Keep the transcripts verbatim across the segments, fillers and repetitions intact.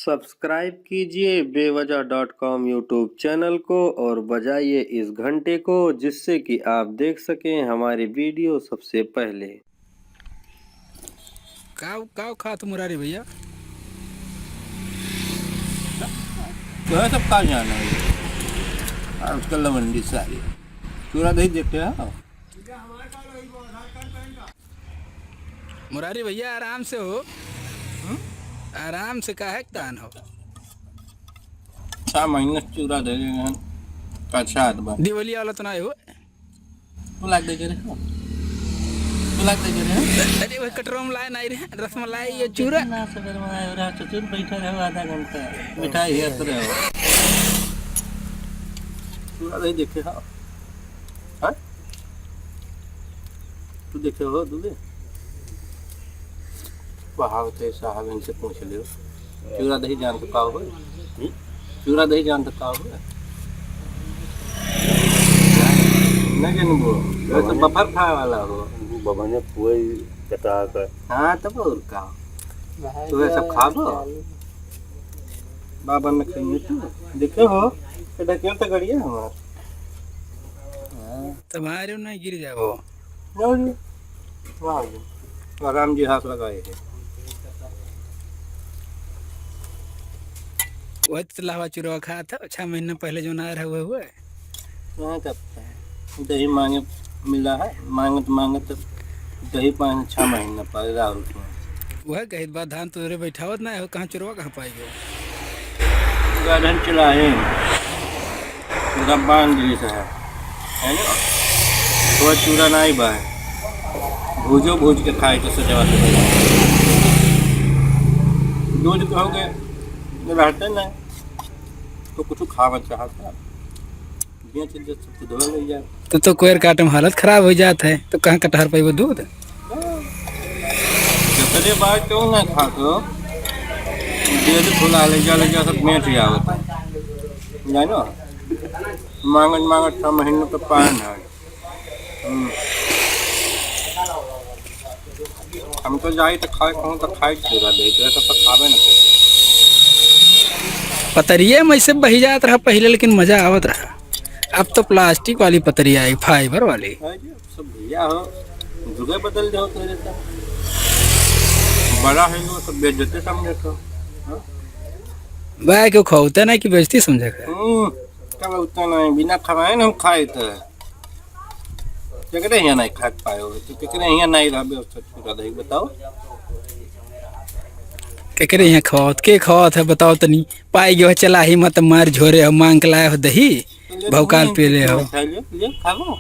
Subscribe कीजिए बेवजह डॉट कॉम YouTube चैनल को और बजाइए इस घंटे को, जिससे कि आप देख सकें हमारी वीडियो सबसे पहले। काव, काव खात मुरारी भैया? तोहे सब का जाना है? आजकल लवंडी सारी। चूरा दही देखे हो? मुरारी भैया, आराम से हो। हम्म? आराम से, काहे के तान हो? छह महीने से चूरा दे रहे हैं, का छात बा। दिवाली वाला तो ना हो? तू लाग दे के रे हो। तू लाग दे के रे हो। अरे, वो कटोरा में लाए नहीं रे, रसमलाई, ये चूरा। ना सगर में आए रहा, ससुर बैठा रहो आधा घंटा, मिठाई हेत रहो। चूरा दही देखे हो? हाँ? तू देखे हो दूबे? कहावत है, साहब इनसे पूछ लियो। चूरा दही जान तो का हो? हम्म? चूरा दही जान तो का हो? नहीं जानबो। वो तो बबन बफर खाए वाला हो। बबने पुए चटा कर। हाँ, तब और का? तू ये सब खाबो? बाबा ने खइए तू। देखे हो? ये ढकेल तो गड़िया हमार। हाँ। तुम्हारे नहीं गिर जाओ। जाओ जी। वाह जी। आराम जी हाथ लगाए हैं। वही तो लावा चुरवा खात है, छह महीना पहले जो ना रहा हुआ हुआ है। वहाँ का पता है। दही मांगे मिला है, मांगत मांगत दही पान छह महीना पहले राहुल के। वह कहित बा धान तोरे बैठावत ना हो, कहाँ चुरवा कहाँ पाई गयो? गाधन चलाए। पूरा बांध दिए से है, है ना? तो चूरा नहीं बा, भूजो भूज के खाए तो सजवा से। दूध कहोगे रहते ना, तो कुछ खावा चाहता, बेच दे, सब तो धो ले जाए। तो, तो कोयर काटे में हालत खराब हो जात है, तो कहाँ कटहर पाइबो दूध? जतने बार क्यों ना खा तो, दे दे, फुला ले जा, ले जा, सब बेच जावत है, जानो? मांगत मांगत छह महीने तो पान है। हम्म। हम तो जाई तो खाए कहूँ तो खाए के पूरा दे, तो ऐसा तो खाबे ना करते। पतरिये में से बही जात रहा पहले, लेकिन मजा आवत रहा। अब तो प्लास्टिक वाली पतरिया आई, फाइबर वाली। है जी, सब भैया हो, जुगे बदल जाओ तेरे तो। बड़ा है वो सब बेइज्जती समझे तो। हाँ? भाई क्यों खाओ, उतना नहीं कि बेइज्जती समझे के। हम्म, क्या बोलते नहीं, बिना खवाए ना हम खाए तो। केकरे हियाँ नहीं खा के पाए हो, तो केकरे हियाँ नहीं रहबे, और सच पूरा दही बताओ। केकरे हियाँ खवात, के खवात है बताओ तनी। पाई गयो चला ही मत मार झोरे हो, मांग के लाए हो दही, तो ले भौकाल तुम पी ले हो। खा ले, ले खा लो।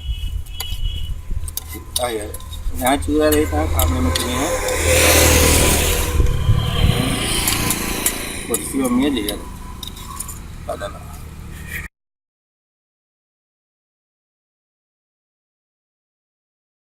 आ यार, यहाँ चूरा रही था, सामने में चूरे हैं। कुर्सी में मेज है यार। पता ना।